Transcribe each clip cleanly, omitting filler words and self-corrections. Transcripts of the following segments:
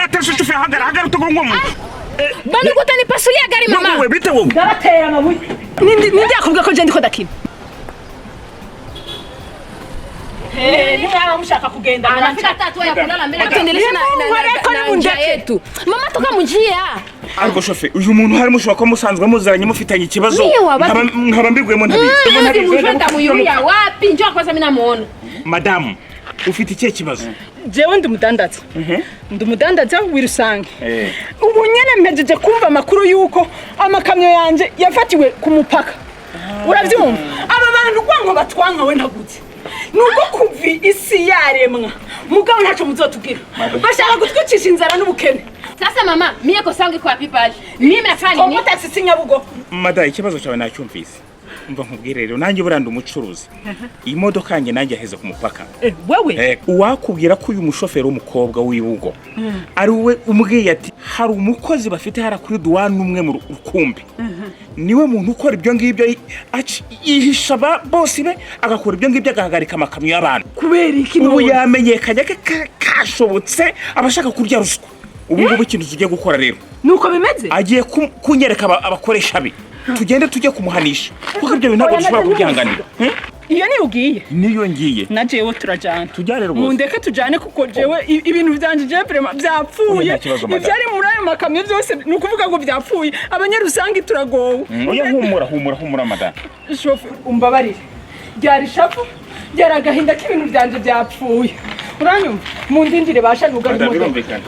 Attention shoferi, hagara, hagara, utagonga umuntu. Bandugu, utanipasulia gari, mama. Wowe bite wowe? Ndabatera amabuye. Ninde yakubwiye ko je ndiko ndakina? Nimwaba mushaka kugenda. Anafika hata ya kulala mbele tuendeleshe Mungu na areko njia nimundeke. yetu. Mama, toka munjia. Ariko shoferi, uyu muntu harimo ushobora kuba musanzwe muziranye, mufitanye ikibazo. Niyo waba- Nkaba mbiguyemo ntabizi. Hivi mjue nitamuyulia wapi? Njoo kwanza mimi namuona. Madamu, ufite ikihe kibazo? Jewe ndi umudandaza, ndi umudandaza w'irusange. Ubu nyene mpejeje kumva amakuru y'uko amakamyo yanje yafatiwe ku mupaka, uravyumva? Aba bantu rwango batwanka we ntaguze nubwo kuva isi yaremwa, mugabo ntaco muzotubwira. Bashaka kutwicisha inzara n'ubukene. Sasa mama, mimi kosa yangu iko wapi pale? Mimi nafanya nini? Kongo taxi si Nyabugo. Mada, ikibazo cyawe nacyumvise. Umva nkubwire rero, nanjye buriya ndi umucuruzi. Iyi modoka yanjye nanjye yaheze ku mupaka. Wewe? Uwakubwira ko uyu mushoferi w'umukobwa w'ibugo ari we umbwiye ati hari umukozi bafite hara kuri douane umwe mu rukumbi, niwe muntu ukora ibyo ngibyo, yihisha ba bosi be, agakora ibyo ngibyo, agahagarika amakamyo y'abantu. Kubera iki? Ubu None? yamenyekanye ko kashobotse abashaka kurya ruswa. Ubu ngubu ikintu tugiye gukora rero, Nuko bimeze. agiye kunyereka abakoresha be, tugende tujye kumuhanisha, kuko ibyo bintu ntabwo Oya, dushobora nabyo. kubyihanganira. Iyo niyo ugiye? Niyo ngiye. Na jewe turajana. Tujyane rwose. Mundeke tujane, kuko jewe ibintu vyanje je vraiment byapfuye. Oya, nta kibazo, madame. Ivyari muri ayo makamyo byose ni ukuvuga ngo byapfuye. Abanyarusangi turagowe. Oya, humura, humura, humura, madamu. Shofe, umbabarire, ryari ishavu, ryari agahinda k'ibintu byanje byapfuye, uranyumva? Mundindire basha nugara Madamu, imodoka. birumvikana.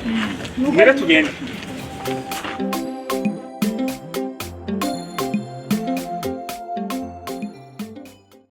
Mbere tugende.